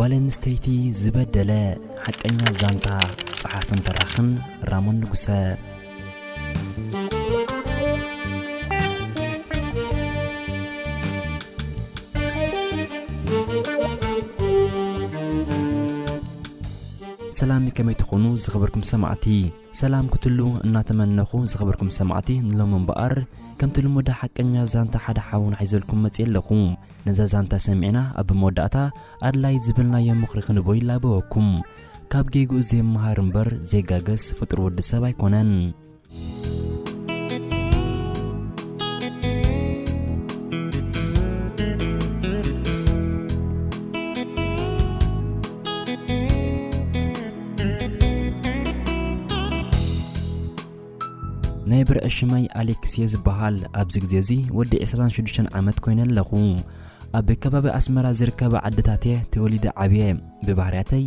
ጓል ኣንስተይቲ ዝበደለ ሓቀኛ ዛንታ፣ ጸሓፍን ተራኽን ራሞን ንጉሰ። ሰላም፣ ከመይ ትኾኑ ዝኸበርኩም ሰማዕቲ? ሰላም ክትሉ እናተመነኹ፣ ዝኸበርኩም ሰማዕቲ፣ ንሎሚ እምበኣር ከምቲ ልሙድ ሓቀኛ ዛንታ ሓደ ሓውን ሒዘልኩም መጽየ ኣለኹ። ነዛ ዛንታ ሰሚዕና ኣብ መወዳእታ ኣድላይ ዝብልናዮ ምኽሪ ክንቦ ይላበወኩም። ካብ ጌግኡ ዘይመሃር እምበር ዘይጋገስ ፍጡር ወዲ ሰብ ኣይኮነን። ናይ ብርዒ ሽመይ ኣሌክስ እየ ዝበሃል። ኣብዚ ግዜ እዚ ወዲ ዕስራን ሽዱሽተን ዓመት ኮይነ ኣለኹ። ኣብ ከባቢ ኣስመራ ዝርከባ ዓድታት እየ ተወሊደ ዓብየ። ብባህርያተይ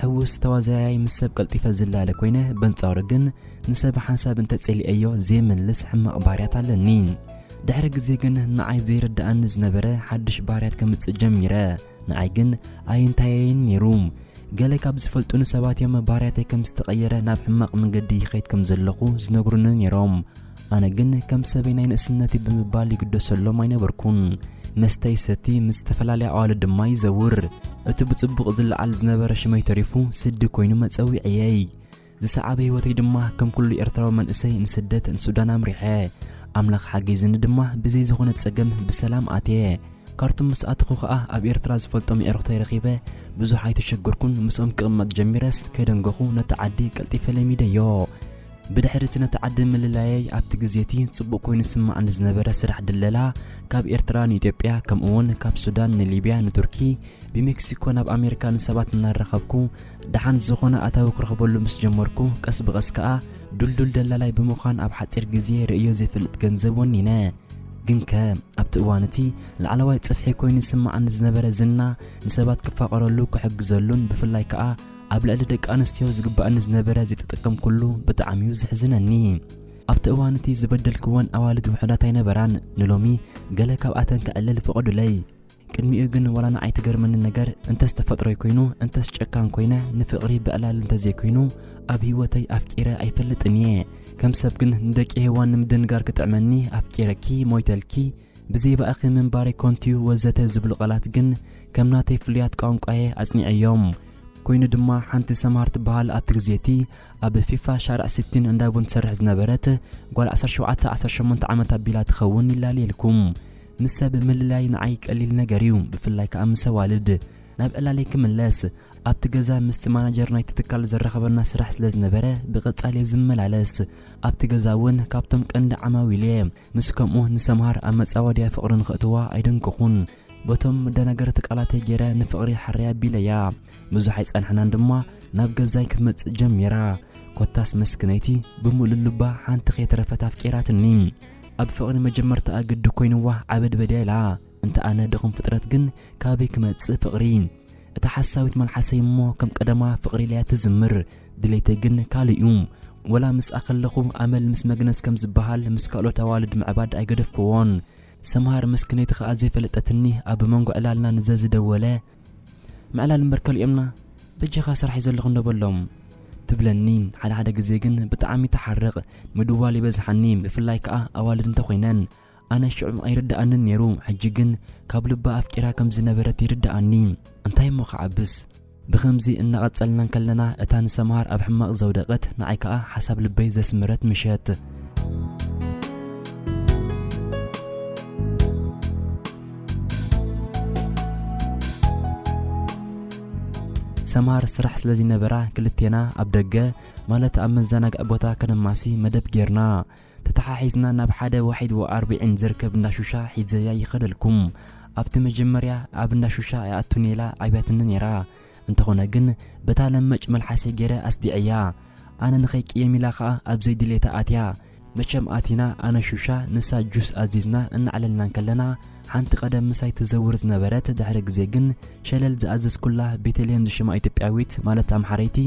ሕውስ ተዋዛያይ፣ ምስ ሰብ ቀልጢፈ ዝላለ ኮይነ፣ በንጻሩ ግን ንሰብ ሓንሳብ እንተጸሊኤዮ ዘይምልስ ሕማቕ ባህርያት ኣለኒ። ድሕሪ ግዜ ግን ንዓይ ዘይርድኣኒ ዝነበረ ሓድሽ ባህርያት ከምጽእ ጀሚረ። ንዓይ ግን ኣይንታየይን ነይሩ። ገለ ካብ ዝፈልጡኒ ሰባት እዮም ባህርያተይ ከም ዝተቐየረ፣ ናብ ሕማቕ መንገዲ ይኸይድ ከም ዘለኹ ዝነግሩኒ ነይሮም። ኣነ ግን ከም ሰበይ ናይ ንእስነተይ ብምባል ይግደሰሎም ኣይነበርኩን። መስተ ይሰቲ፣ ምስ ዝተፈላለያ ኣዋልድ ድማ ይዘውር። እቲ ብጽቡቕ ዝለዓል ዝነበረ ሽመይ ተሪፉ ስዲ ኮይኑ መጸዊዕየይ። ዝሰዓበ ህይወተይ ድማ ከም ኩሉ ኤርትራዊ መንእሰይ ንስደት ንሱዳን ኣምሪሐ። ኣምላኽ ሓጊዝኒ ድማ ብዘይ ዝኾነ ጸገም ብሰላም ኣትየ። ካርቱም ምስ ኣተኹ ኸኣ ኣብ ኤርትራ ዝፈልጦም የዕሩኽተይ ረኺበ። ብዙሕ ኣይተሸገርኩን። ምስኦም ክቕመጥ ጀሚረስ ከይደንገኹ ነቲ ዓዲ ቀልጢፈ ለሚደዮ። ብድሕሪ እቲ ነቲ ዓዲ ምልላየይ ኣብቲ ግዜ እቲ ጽቡቕ ኮይኑ ዝስምዓኒ ዝነበረ ስራሕ ድለላ፣ ካብ ኤርትራ ንኢትዮጵያ፣ ከምኡ'ውን ካብ ሱዳን ንሊብያ፣ ንቱርኪ፣ ብሜክሲኮ ናብ ኣሜሪካ ንሰባት እናራኸብኩ ደሓን ዝኾነ ኣታዊ ክረኽበሉ ምስ ጀመርኩ፣ ቀስ ብቐስ ከኣ ዱልዱል ደላላይ ብምዃን ኣብ ሓጺር ግዜ ርእዮ ዘይፈልጥ ገንዘብ ወኒነ። ግንከ ኣብቲ እዋን እቲ ላዕለዋይ ጽፍሒ ኮይኑ ዝስምዓኒ ዝነበረ ዝና፣ ንሰባት ክፋቐረሉ ክሕግዘሉን ብፍላይ ከኣ ኣብ ልዕሊ ደቂ ኣንስትዮ ዝግባኣኒ ዝነበረ ዘይተጠቀምኩሉ ብጣዕሚ እዩ ዘሕዝነኒ። ኣብቲ እዋን እቲ ዝበደልክወን ኣዋልድ ውሑዳት ኣይነበራን። ንሎሚ ገለ ካብኣተን ክዕልል ፍቐዱለይ። ቅድሚኡ ግን ዋላ ንዓይ ትገርመኒ ነገር፣ እንተስ ተፈጥሮይ ኮይኑ፣ እንተስ ጨካን ኮይነ፣ ንፍቕሪ ብዕላል እንተዘይኮይኑ፣ ኣብ ህይወተይ ኣፍቂረ ኣይፈልጥን እየ። ከም ሰብ ግን ንደቂ ሄዋን ንምድንጋር ክጥዕመኒ፣ ኣፍቂረኪ፣ ሞይተልኪ፣ ብዘይ ብኣኺ ምንባረይ ኮንቱ'ዩ ወዘተ ዝብሉ ቃላት ግን ከም ናተይ ፍሉያት ቋንቋየ ኣጽኒዐዮም። ኮይኑ ድማ ሓንቲ ሰምሃር ትበሃል ኣብቲ ግዜ እቲ ኣብ ፊፋ ሻርዕ ሲቲን እንዳ ቡን ትሰርሕ ዝነበረት ጓል ዓሰርተ ሸውዓተ ዓሰርተ ሸሞንተ ዓመት ኣቢላ ትኸውን ይላለየልኩም። ምስ ሰብ ምልላይ ንዓይ ቀሊል ነገር እዩ፣ ብፍላይ ከኣ ምስ ኣዋልድ። ናብ ዕላለይ ክምለስ፣ ኣብቲ ገዛ ምስቲ ማናጀር ናይቲ ትካል ዘራኸበና ስራሕ ስለ ዝነበረ ብቐጻሊ እየ ዝመላለስ። ኣብቲ ገዛ እውን ካብቶም ቀንዲ ዓማዊል እየ። ምስ ከምኡ ንሰምሃር ኣብ መጻወድያ ፍቕሪ ንኸእትዋ ኣይደንገኹን። በቶም መደናገርቲ ቃላተይ ገይረ ንፍቕሪ ሓርያ ኣቢለያ። ብዙሕ ኣይጸንሐናን ድማ ናብ ገዛይ ክትመጽእ ጀሚራ። ኮታስ መስክነይቲ ብምሉእ ልባ ሓንቲ ከይተረፈት ኣፍቂራትኒ። ኣብ ፍቕሪ መጀመርታኣ ግዲ ኮይንዋ ዓበድበድያ ኢላ። እንተ ኣነ ድኹም ፍጥረት ግን ካበይ ክመጽእ ፍቕሪ? እታ ሓሳዊት መልሓሰይ እሞ ከም ቀደማ ፍቕሪ ኢላያ ትዝምር። ድሌተይ ግን ካልእ እዩ። ወላ ምስኣ ከለኹ ኣመል ምስ መግነዝ ከም ዝበሃል ምስ ካልኦት ኣዋልድ ምዕባድ ኣይገደፍክዎን። ሰምሃር መስክነይቲ ከኣ ዘይፈለጠትኒ ኣብ መንጎ ዕላልና ንዘዝደወለ፣ ምዕላል እምበር ከሊኦምና፣ በጃኻ ስራሕ እዩ ዘለኹ እንዶ በሎም ትብለኒ። ሓደ ሓደ ግዜ ግን ብጣዕሚ ትሓርቕ፣ ምድዋል ይበዝሓኒ፣ ብፍላይ ከኣ ኣዋልድ እንተኾይነን። ኣነ ሽዑ ኣይርድኣንን ነይሩ፣ ሕጂ ግን ካብ ልባ ኣፍቂራ ከም ዝነበረት ይርድኣኒ። እንታይ እሞ ክዓብስ? ብኸምዚ እናቐጸልና እንከለና፣ እታ ንሰምሃር ኣብ ሕማቕ ዘውደቐት፣ ንዓይ ከኣ ሓሳብ ልበይ ዘስመረት ምሸት። ሰምሃር ስራሕ ስለ ዘይነበራ፣ ክልቴና ኣብ ደገ፣ ማለት ኣብ መዘናግዒ ቦታ ከነማሲ መደብ ጌርና። ተተሓሒዝና ናብ ሓደ ዋሒድ ወኣርብዒን ዝርከብ እንዳ ሹሻ ሒዘያ ይኸደልኩም። ኣብቲ መጀመርያ ኣብ እንዳ ሹሻ ኣይኣቱን ኢላ ኣብያትኒ ነይራ። እንተኾነ ግን በታ ለመጭ መልሓሰይ ገይረ ኣስዲዐያ። ኣነ ንኸይቅየም ኢላ ኸኣ ኣብ ዘይድሌታ ኣትያ። መቸም ኣቲና ኣነ ሹሻ ንሳ ጁስ ኣዚዝና እናዕለልና እንከለና ሓንቲ ቀደም ምሳይ ትዘውር ዝነበረት ድሕሪ ግዜ ግን ሸለል ዝኣዘዝኩላ ቤተልሔም ዝሽማ ኢትዮጵያዊት ማለት ኣምሓረይቲ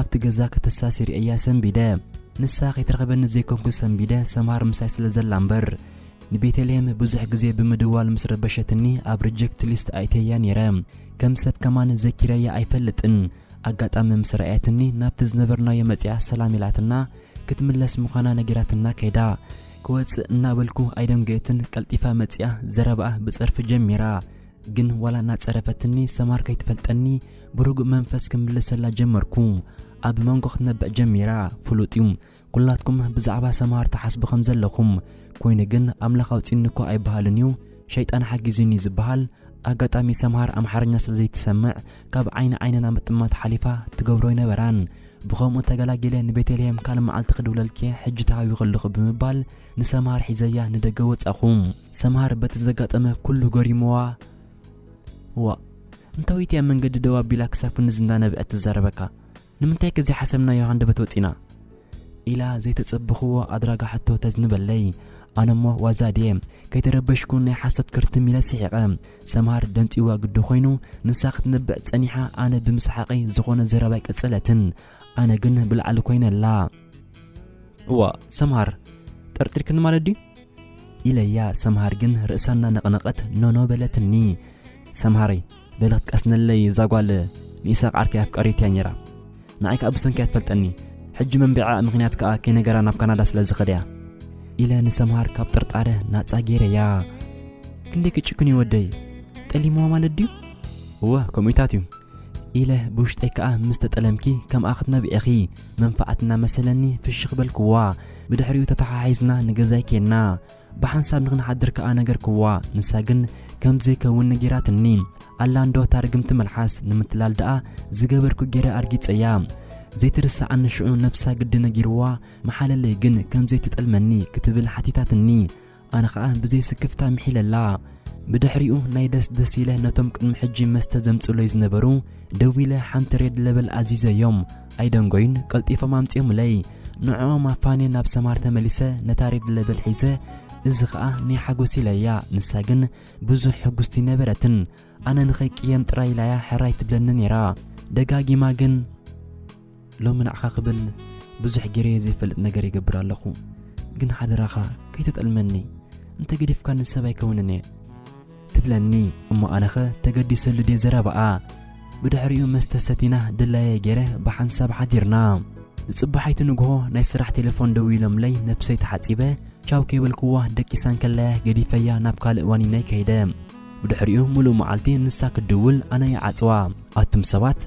ኣብቲ ገዛ ከተሳሲ ርእያ ሰንቢደ። ንሳ ከይትረኽበኒ ዘይኮንኩ ሰንቢደ ሰምሃር ምሳይ ስለ ዘላ እምበር። ንቤተልሔም ብዙሕ ግዜ ብምድዋል ምስ ረበሸትኒ ኣብ ሪጀክት ሊስት ኣይተያ ነይረ። ከም ሰብ ከማን ዘኪረያ ኣይፈልጥን። ኣጋጣሚ ምስ ረኣየትኒ ናብቲ ዝነበርናዮ መጺኣ ሰላም ኢላትና ክትምለስ ምዃና ነጊራትና ከይዳ። ክወጽእ እናበልኩ ኣይደንገየትን ቀልጢፋ መጺኣ ዘረባኣ ብጸርፊ ጀሚራ። ግን ዋላ እናጸረፈትኒ ሰምሃር ከይትፈልጠኒ ብርጉእ መንፈስ ክምልሰላ ጀመርኩ። ኣብ መንጎ ክትነብዕ ጀሚራ። ፍሉጥ እዩ። ኩላትኩም ብዛዕባ ሰምሃር ትሓስቡ ከም ዘለኹም። ኮይኑ ግን ኣምላኽ ኣውጺኒ እኮ ኣይበሃልን እዩ፣ ሸይጣን ሓጊዙኒ ዝበሃል። ኣጋጣሚ ሰምሃር ኣምሓርኛ ስለ ዘይትሰምዕ ካብ ዓይኒ ዓይንና ምጥማት ሓሊፋ ትገብሮ ኣይነበራን። ብኸምኡ ተገላጊለ ንቤተልሔም ካልእ መዓልቲ ክድውለልኪ ሕጂ ተሃዊኹ ኣለኹ ብምባል ንሰምሃር ሒዘያ ንደገ ወጻኹ። ሰምሃር በቲ ዘጋጠመ ኩሉ ገሪምዋ። ዋ፣ እንታዊት እያ መንገዲ ደው ኣቢላ ክሳብ ክንዚ እንዳነብዐት ትዛረበካ? ንምንታይ ከ ዘይሓሰብናዮ ሃንደበት ወጺና? ኢላ ዘይተጸበኽዎ ኣድራጋ ሕቶ ተዝንበለይ። ኣነሞ ዋዛ ድየ? ከይተረበሽኩ ናይ ሓሶት ክርትም ኢለ ስሒቐ። ሰምሃር ደንጺዋ ግዲ ኮይኑ ንሳ ክትነብዕ ጸኒሓ፣ ኣነ ብምስሓቐይ ዝኾነ ዘረባ ኣይቀጸለትን። ኣነ ግን ብላዕሊ ኮይነላ። እዋ፣ ሰምሃር፣ ጠርጢርክኒ ማለት ድዩ? ኢለያ። ሰምሃር ግን ርእሳ እናነቕነቐት ኖኖ በለትኒ። ሰምሃረይ፣ በሊ ክትቀስነለይ፣ እዛ ጓል ንኢሳቕ ዓርከይ ኣፍቃሪት እያ ነይራ። ንዓይ ከኣ ብሰንኪ እያ ትፈልጠኒ። ሕጂ መንቢዓ ምኽንያት ከኣ ከይነገራ ናብ ካናዳ ስለ ዝኸደያ። ኢለ ንሰምሃር ካብ ጥርጣረ ናጻ ገይረያ። ክንደይ ክጭክን እዩ ወደይ? ጠሊምዋ ማለት ድዩ? እወ፣ ከምኡታት እዩ። ኢለ ብውሽጠይ ከኣ ምስ ተጠለምኪ ከምኣ ክትነብዒኺ መንፋዓት እናመሰለኒ ፍሽኽ በልክዋ። ብድሕሪኡ ተተሓሒዝና ንገዛይ ኬድና። ብሓንሳብ ንኽንሓድር ከኣ ነገርክዋ። ንሳ ግን ከም ዘይከውን ነጊራትኒ። ኣላ እንዶ እታ ርግምቲ መልሓስ ንምትላል ደኣ ዝገበርኩ ገይረ ኣርጊጸያ። ዘይትርስዓኒ ሽዑ ነብሳ ግዲ ነጊርዋ፣ መሓለለይ ግን ከም ዘይትጠልመኒ ክትብል ሓቲታትኒ። ኣነ ኸኣ ብዘይ ስክፍታ ምሒለላ። ብድሕሪኡ ናይ ደስ ደስ ኢለ ነቶም ቅድሚ ሕጂ መስተ ዘምጽኡለይ ዝነበሩ ደዊለ ሓንቲ ሬድ ለበል ኣዚዘዮም። ኣይደንጎዩን፣ ቀልጢፎም ኣምጺኦምለይ። ንዕኦም ኣፋንየ ናብ ሰምሃር ተመሊሰ ነታ ሬድ ለበል ሒዘ፣ እዚ ኸኣ ናይ ሓጎስ ኢለያ። ንሳ ግን ብዙሕ ሕጉስቲ ነበረትን። ኣነ ንኸይቅየም ጥራይ ኢላያ ሕራይ ትብለኒ ነይራ። ደጋጊማ ግን ሎሚ ንዓኻ ክብል ብዙሕ ገይረዮ ዘይፈልጥ ነገር ይገብር ኣለኹ። ግን ሓደራኻ ከይትጠልመኒ። እንተ ገዲፍካኒ ሰብ ኣይከውንን እየ። ትብለኒ። እሞ ኣነኸ ተገዲሰሉ ድየ ዘረባኣ? ብድሕሪኡ መስተ ሰቲና ድላየ ገይረ ብሓንሳብ ሓዲርና። ንጽባሓይቲ ንግሆ ናይ ስራሕ ቴሌፎን ደዊሎምለይ ነብሰይ ተሓጺበ ቻው ከይበልክዋ ደቂሳ እንከለያ ገዲፈያ ናብ ካልእ ዋኒነይ ከይደ። ብድሕሪኡ ምሉእ መዓልቲ ንሳ ክትድውል ኣነ ይዓጽዋ። ኣቱም ሰባት፣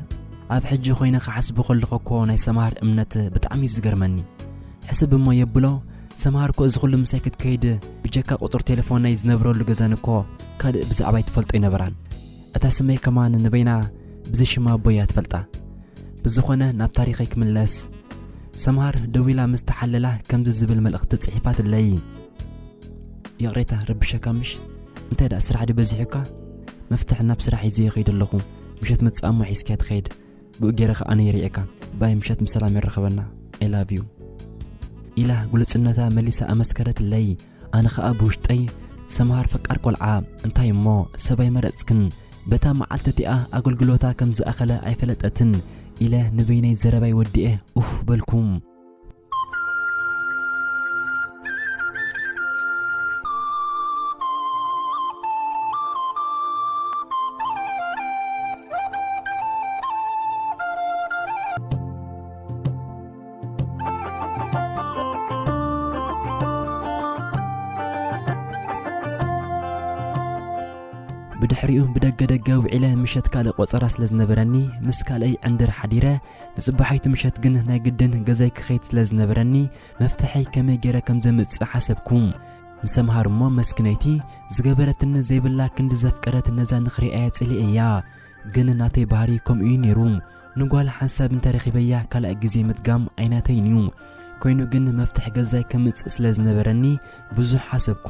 ኣብ ሕጂ ኮይነ ክሓስቦ ከለኹ እኮ ናይ ሰምሃር እምነት ብጣዕሚ እዩ ዝገርመኒ። ሕስብ እሞ የብሎ፣ ሰምሃር እኮ እዚ ኩሉ ምሳይ ክትከይድ ብጀካ ቁጽሪ ቴሌፎነይ ዝነብረሉ ገዛን እኮ ካልእ ብዛዕባይ ትፈልጦ ኣይነበራን። እታ ስመይ ከማን ንበይና ብዘይ ሽማ ኣቦይ እያ ትፈልጣ። ብዝኾነ ናብ ታሪኸይ ክምለስ። ሰምሃር ደዊላ ምስ ተሓለላ ከምዚ ዝብል መልእኽቲ ጽሒፋትለይ። ይቕሬታ ረብሸካ ምሽ? እንታይ ደኣ ስራሕ ድዩ በዚሑካ? መፍትሕ ናብ ስራሕ ሒዘ ይኸይድ ኣለኹ። ምሸት መጽእ እሞ ሒዝካያ ትኸይድ። ብኡ ገይረ ኸኣ ኣነ ይርእየካ። ባይ ምሸት ብሰላም የራኸበና። I love you። ኢላ ግሉጽነታ መሊሳ ኣመስከረትለይ። ኣነ ኸኣ ብውሽጠይ ሰምሃር ፈቃር ቆልዓ፣ እንታይ እሞ ሰብ ኣይመረጽክን? በታ መዓልቲ እቲኣ ኣገልግሎታ ከም ዝኣኸለ ኣይፈለጠትን ኢለ ንበይነይ ዘረባይ ወዲኤ ኡፍ በልኩ። ብድሕሪኡ ብደገ ደገ ውዒለ ምሸት ካልእ ቆጸራ ስለ ዝነበረኒ ምስ ካልኣይ ዕንድር ሓዲረ። ንጽባሓይቲ ምሸት ግን ናይ ግድን ገዛይ ክኸይድ ስለ ዝነበረኒ መፍትሐይ ከመይ ገይረ ከም ዘምጽእ ሓሰብኩ። ንሰምሃር እሞ መስኪነይቲ ዝገበረትኒ ዘይብላ ክንዲ ዘፍቀረት ነዛ ንኽሪኣያ ጸሊኤያ። ግን ናተይ ባህሪ ከምኡ እዩ ነይሩ። ንጓል ሓንሳብ እንተረኺበያ ካልኣይ ግዜ ምድጋም ኣይናተይን እዩ። ኮይኑ ግን መፍትሕ ገዛይ ከምጽእ ስለ ዝነበረኒ ብዙሕ ሓሰብኩ።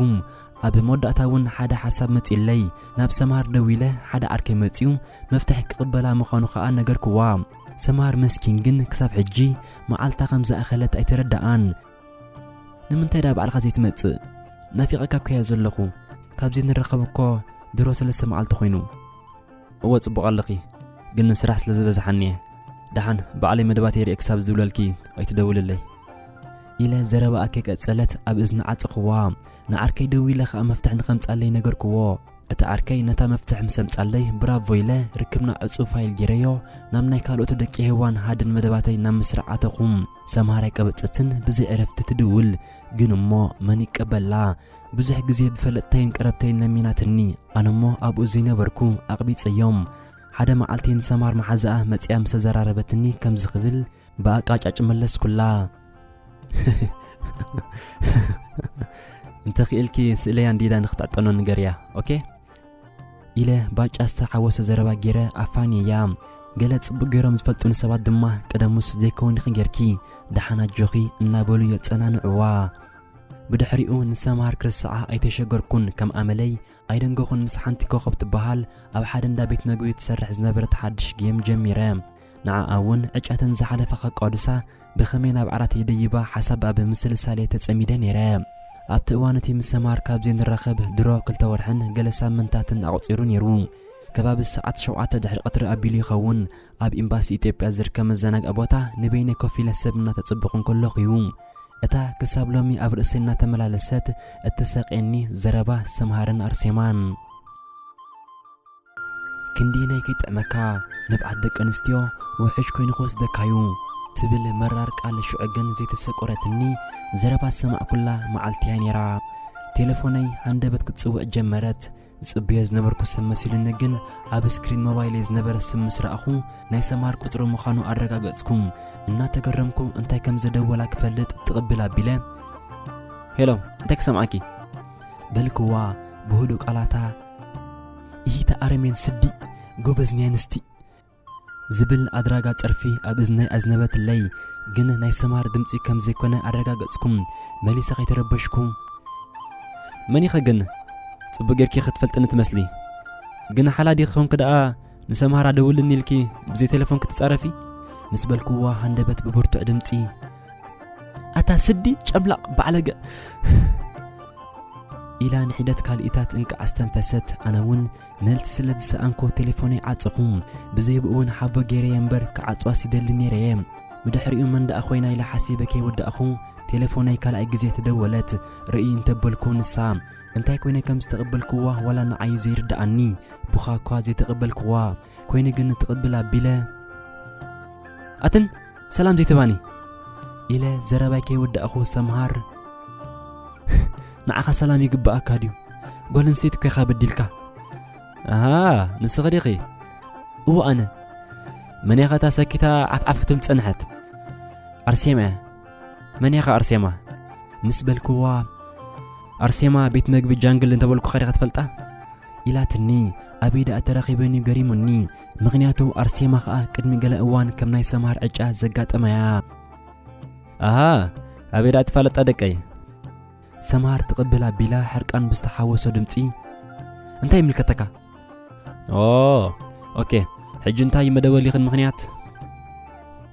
ኣብ መወዳእታ እውን ሓደ ሓሳብ መጺኡለይ። ናብ ሰምሃር ደዊለ ሓደ ዓርከይ መጺኡ መፍትሕ ክቕበላ ምዃኑ ኸኣ ነገርክዋ። ሰምሃር መስኪን ግን ክሳብ ሕጂ መዓልታ ከም ዝኣኸለት ኣይተረድኣን። ንምንታይ ደኣ ባዕልኻ ዘይትመጽእ? ናፊቐካ እኮ እየ ዘለኹ። ካብ ዘይንራኸብ እኮ ድሮ ሰለስተ መዓልቲ ኮይኑ። እወ ጽቡቕ ኣለኺ፣ ግን ስራሕ ስለ ዝበዝሓኒ እየ። ደሓን ባዕለይ መደባት የርእየ ክሳብ ዝብለልኪ ኣይትደውልለይ። ኢለ ዘረባኣ ከይቀጸለት ኣብ እዝኒ ዓጸኽዋ። ንዓርከይ ደዊለ ከኣ መፍትሕ ንኸምጻለይ ነገርክዎ። እቲ ዓርከይ ነታ መፍትሕ ምስ ኣምጻለይ ብራቮ ኢለ ርክብና ዕጹው ፋይል ጌረዮ ናብ ናይ ካልኦት ደቂ ሄዋን ሃድን መደባተይ ናብ ምስራዕ ኣተኹ። ሰምሃር ኣይቀበጸትን ብዘይ ዕረፍቲ ትድውል። ግን እሞ መን ይቀበላ? ብዙሕ ግዜ ብፈለጥተይን ቀረብተይን ለሚናትኒ። ኣነሞ ኣብኡ ዘይነበርኩ ኣቕቢጸዮም። ሓደ መዓልቲ ንሰምሃር መሓዛኣ መጺኣ ምስ ኣዘራረበትኒ ከምዚ ክብል ብኣቃጫጭ መለስኩላ። እንተ ክኢልኪ ስእለያ እንዲዳ ንክትዕጠኖ ንገርያ፣ ኦኬ? ኢለ ባጫ ዝተሓወሶ ዘረባ ጌረ ኣፋንየያ። ገለ ጽቡቕ ገይሮም ዝፈልጡኒ ሰባት ድማ ቀደሙስ ዘይከውን ኢኺ ጌርኪ፣ ደሓን ኣጆኺ እናበሉ የጸናንዕዋ። ብድሕሪኡ ንሰምሃር ክርስዓ ኣይተሸገርኩን። ከም ኣመለይ ኣይደንገኹን ምስ ሓንቲ ኮኸብ ትበሃል ኣብ ሓደ እንዳ ቤት መግቢ ትሰርሕ ዝነበረት ሓድሽ ጌም ጀሚረ። ንዓኣ እውን ዕጫተን ዝሓለፈ ከቃዱሳ ብኸመይ ናብ ዓራት የደይባ ሓሳብ ኣብ ምስልሳል እየ ተጸሚደ ነይረ። ኣብቲ እዋን እቲ ምስ ሰምሃር ካብ ዘይንራኸብ ድሮ ክልተ ወርሕን ገለ ሳምንታትን ኣቑጺሩ ነይሩ። ከባቢ ሰዓት ሸውዓተ ድሕሪ ቀትሪ ኣቢሉ ይኸውን። ኣብ ኤምባሲ ኢትዮጵያ ዝርከብ መዘናግዒ ቦታ ንበይነይ ኮፍ ኢለ ሰብ እናተጸበኹ እንከለኹ እዩ እታ ክሳብ ሎሚ ኣብ ርእሰይ እናተመላለሰት እተሳቕየኒ ዘረባ ሰምሃርን ኣርሴማን። ክንደየናይ ከይጥዕመካ ንብዓት ደቂ ኣንስትዮ ውሕጅ ኮይኑ ክወስደካዩ ትብል መራር ቃል ሽዑ ግን ዘይተሰቆረትኒ ዘረባ ዝሰማዕኩላ መዓልቲ እያ ነይራ። ቴሌፎነይ ሃንደበት ክትጽውዕ ጀመረት። ዝጽበዮ ዝነበርኩ ሰብ መሲሉኒ ግን ኣብ ስክሪን ሞባይለይ ዝነበረ ስም ምስ ረኣኹ ናይ ሰምሃር ቁጽሪ ምዃኑ ኣረጋገጽኩ። እናተገረምኩ እንታይ ከም ዘደወላ ክፈልጥ ትቕብል ኣቢለ፣ ሄሎ፣ እንታይ ክሰምዓኪ? በልክዋ ብህዱእ ቃላታ። ይሂታ ኣረሜን ስዲ፣ ጎበዝ ናይ ኣንስቲ ዝብል ኣድራጋ ጸርፊ ኣብ እዝነይ ኣዝነበትለይ። ግን ናይ ሰምሃር ድምጺ ከም ዘይኮነ ኣረጋገጽኩም መሊሰ ከይተረበሽኩ፣ መን ኢኸ ግን? ጽቡቕ ጌርኪ ክትፈልጥኒ ትመስሊ። ግን ሓላ ዲኺ ኮንኪ ደኣ ንሰምሃር ኣደውልኒ ኢልኪ ብዘይ ቴሌፎን ክትጻረፊ? ምስ በልክዋ ሃንደበት ብብርቱዕ ድምጺ፣ ኣታ ስዲ ጨምላቕ ባዕለገ ኢላ ንሒደት ካልኢታት እንቃዕ ኣስተንፈሰት። ኣነ እውን መልሲ ስለ ዝሰኣንኩ ቴሌፎነይ ዓጸኹ። ብዘይ ብኡ እውን ሓቦ ገይረየ እምበር ክዓጽዋስ ይደሊ ነይረየ። ብድሕሪኡ መን ደኣ ኮይና ኢለ ሓሲበ ከይወዳእኹ ቴሌፎነይ ካልኣይ ግዜ ተደወለት። ርእይ እንተበልኩ ንሳ። እንታይ ኮይነ ከም ዝተቐበልክዋ ዋላ ንዓዩ ዘይርድኣኒ። ብኻ እኳ ዘይተቐበልክዋ። ኮይኑ ግን ትቕብል ኣቢለ፣ ኣትን ሰላም ዘይትባኒ ኢለ ዘረባይ ከይወዳእኹ ሰምሃር፣ ንዓኻ ሰላም ይግባኣካ ድዩ? ጓል ኣንስተይቲ እኮ ኢኻ በዲልካ። ኣሃ፣ ንስኺ ዲኺ? እወ ኣነ። መን እያ ኸታ ሰኪታ ዓፍዓፍ ክትብል ጸንሐት? ኣርሴማ እያ። መን እያ ኸ ኣርሴማ? ምስ በልክዋ፣ ኣርሴማ ቤት መግቢ ጃንግል እንተበልኩኻ ዲኻ ትፈልጣ? ኢላትኒ። ኣበይ ደኣ ተራኺበን እዩ ገሪሙኒ። ምኽንያቱ ኣርሴማ ኸኣ ቅድሚ ገለ እዋን ከም ናይ ሰምሃር ዕጫ ዘጋጠማያ። ኣሃ፣ ኣበይ ደኣ ትፋለጣ ደቀይ? ሰምሃር ትቕብል ኣቢላ ሕርቃን ብዝተሓወሶ ድምጺ፣ እንታይ ይምልከተካ? ኦ፣ ኦኬ። ሕጂ እንታይ መደወሊኽን ምኽንያት?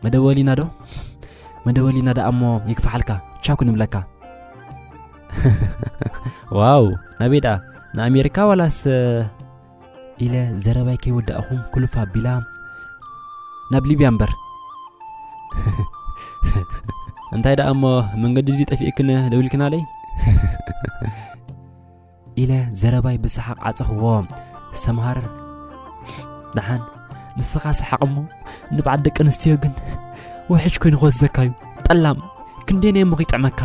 መደወሊና ዶ? መደወሊና ደኣ እሞ ይግፋሓልካ፣ ቻው ክንብለካ። ዋው፣ ናበይ ደኣ? ንኣሜሪካ ዋላስ? ኢለ ዘረባይ ከይወዳእኹ ኩልፍ ኣቢላ፣ ናብ ሊብያ እምበር። እንታይ ደኣ እሞ መንገዲ ድዩ ጠፊእክን ደዊልክናለይ? ኢለ ዘረባይ ብሰሓቕ ዓጸኽዎ። ሰምሃር፣ ደሓን ንስኻ ሰሓቕ እሞ ንብዓት ደቂ ኣንስትዮ ግን ውሕጅ ኮይኑ ክወስደካ እዩ። ጠላም፣ ክንደየናይ እሞ ከይጥዕመካ?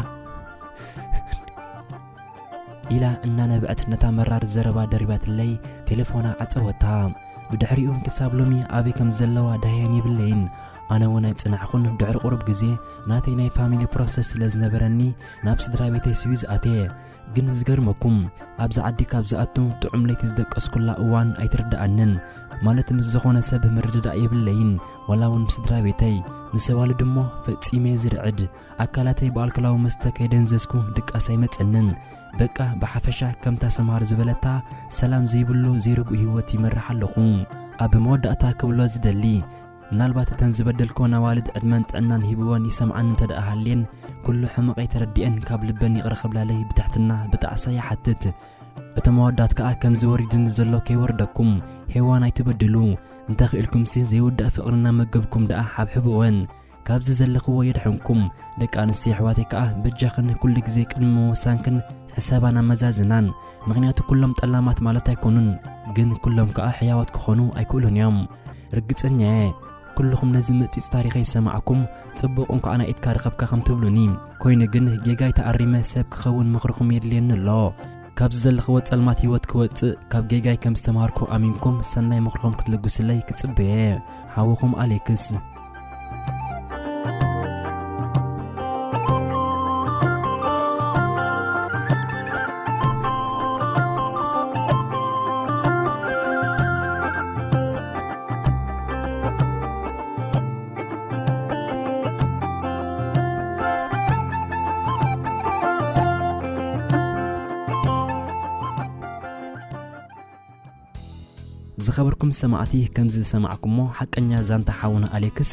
ኢላ እናነበዐት ነታ መራር ዘረባ ደሪባትለይ ቴሌፎና ዓጸወታ። ብድሕሪኡ ክሳብ ሎሚ ኣበይ ከም ዘለዋ ዳህየን የብለይን። ኣነ እውን ኣይጸናሕኩን። ድሕሪ ቁሩብ ግዜ ናተይ ናይ ፋሚሊ ፕሮሰስ ስለ ዝነበረኒ ናብ ስድራ ቤተይ ስዊዝ ኣትየ። ግን ዝገርመኩም፣ ኣብዚ ዓዲ ካብ ዝኣቱ ጥዑም ለይቲ ዝደቀስኩላ እዋን ኣይትርድኣንን። ማለት ምስ ዝኾነ ሰብ ምርድዳእ የብለይን፣ ዋላ እውን ምስ ስድራ ቤተይ። ምስ ኣዋልድ እሞ ፈጺመ እየ ዝርዕድ። ኣካላተይ ብኣልኮላዊ መስተ ከይደንዘዝኩ ድቃስ ኣይመጸንን። በቃ ብሓፈሻ ከምታ ሰምሃር ዝበለታ ሰላም ዘይብሉ ዘይርጉእ ህይወት ይመርሕ ኣለኹ። ኣብ መወዳእታ ክብሎ ዝደሊ፣ ምናልባት እተን ዝበደልክወን ኣዋልድ ዕድመን ጥዕናን ሂብወን ይሰምዓኒ እንተ ደኣ ሃልየን፣ ኩሉ ሕመቐይ ተረዲኤን ካብ ልበን ይቕረ ክብላለይ ብትሕትና ብጣዕሳ ይሓትት። እቶም ኣወዳት ከኣ ከምዚ ወሪድኒ ዘሎ ከይወርደኩም፣ ሄዋን ኣይትበድሉ። እንተ ክኢልኩምሲ ዘይውዳእ ፍቕሪ እናመገብኩም ደኣ ሓብሕብወን። ካብዚ ዘለኽዎ የድሕንኩም። ደቂ ኣንስትዮ ኣሕዋተይ ከኣ በጃኽን ኩሉ ግዜ ቅድሚ ምውሳንክን ሕሰባን ኣመዛዝናን። ምኽንያቱ ኩሎም ጠላማት ማለት ኣይኮኑን፣ ግን ኩሎም ከኣ ሕያዋት ክኾኑ ኣይክእሉን እዮም። ርግጸኛ እየ፣ ኩልኹም ነዚ መጺጽ ታሪኸይ ዝሰማዕኩም ጽቡቕ እንኳዕ ናይ ኢድካ ረኸብካ ከም ትብሉኒ። ኮይኑ ግን ጌጋይ ተኣሪመ ሰብ ክኸውን ምኽርኹም የድልየኒ ኣሎ። ካብዚ ዘለኽዎ ጸልማት ህይወት ክወጽእ ካብ ጌጋይ ከም ዝተማሃርኩ ኣሚንኩም ሰናይ ምኽርኹም ክትልግሱለይ ክጽበየ። ሓውኹም ኣሌክስ። ዝኸበርኩም ሰማዕቲ፣ ከምዚ ዝሰማዕኩሞ ሓቀኛ ዛንታ ሓውና ኣሌክስ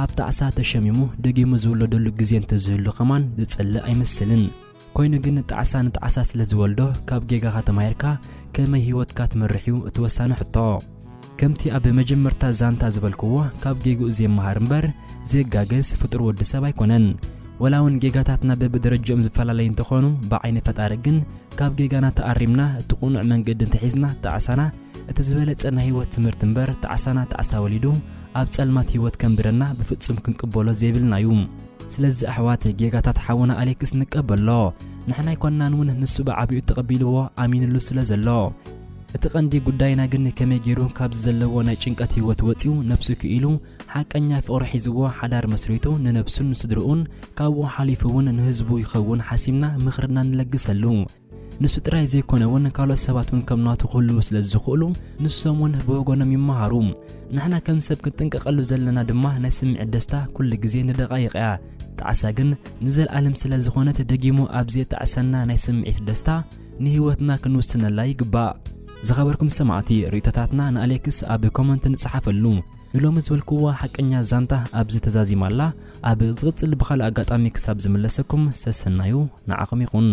ኣብ ጣዕሳ ተሸሚሙ ደጊሙ ዝውለደሉ ግዜ እንተዝህሉ ከማን ዝጸልእ ኣይመስልን። ኮይኑ ግን ጣዕሳ ንጣዕሳ ስለ ዝወልዶ ካብ ጌጋኻ ተማሂርካ ከመይ ህይወትካ ትመርሕ እዩ እቲ ወሳኒ ሕቶ። ከምቲ ኣብ መጀመርታ ዛንታ ዝበልክዎ ካብ ጌግኡ ዘይመሃር እምበር ዘይጋገስ ፍጡር ወዲ ሰብ ኣይኮነን። ወላ እውን ጌጋታትና በብደረጃኦም ዝፈላለዩ እንተኾኑ ብዓይኒ ፈጣሪ ግን ካብ ጌጋና ተኣሪምና እቲ ቅኑዕ መንገዲ እንተሒዝና ጣዕሳና እቲ ዝበለጸ ናይ ህይወት ትምህርቲ እምበር ጣዕሳና ጣዕሳ ወሊዱ ኣብ ጸልማት ህይወት ከንብረና ብፍጹም ክንቅበሎ ዘይብልና እዩ። ስለዚ ኣሕዋት ጌጋታት ሓውና ኣሌክስ ንቀበሎ። ንሕና ኣይኮንናን እውን ንሱ ብዓቢኡ ተቐቢልዎ ኣሚንሉ ስለ ዘሎ። እቲ ቀንዲ ጉዳይና ግን ከመይ ገይሩ ካብዚ ዘለዎ ናይ ጭንቀት ህይወት ወጺኡ ነብሱ ክኢሉ ሓቀኛ ፍቕሪ ሒዝዎ ሓዳር መስሪቱ ንነብሱን ንስድርኡን ካብኡ ሓሊፉ እውን ንህዝቡ ይኸውን ሓሲምና ምኽርና ንለግሰሉ። ንሱ ጥራይ ዘይኮነ እውን ካልኦት ሰባት እውን ከም ናቱ ክህልዉ ስለ ዝኽእሉ ንሶም እውን ብወገኖም ይመሃሩ። ንሕና ከም ሰብ ክንጥንቀቐሉ ዘለና ድማ ናይ ስምዒት ደስታ ኩሉ ግዜ ንደቓይቕ እያ። ጣዕሳ ግን ንዘለኣለም ስለ ዝኾነት ደጊሙ ኣብ ዘየጣዕሰና ናይ ስምዒት ደስታ ንህይወትና ክንውስነላ ይግባእ። ዝኸበርኩም ሰማዕቲ ርእይቶታትና ንኣሌክስ ኣብ ኮመንት ንጽሓፈሉ። ንሎሚ ዝበልክዎ ሓቀኛ ዛንታ ኣብዚ ተዛዚማ ኣላ። ኣብ ዝቕጽል ብኻልእ ኣጋጣሚ ክሳብ ዝምለሰኩም ሰሰናዩ ንዓኹም ይኹን።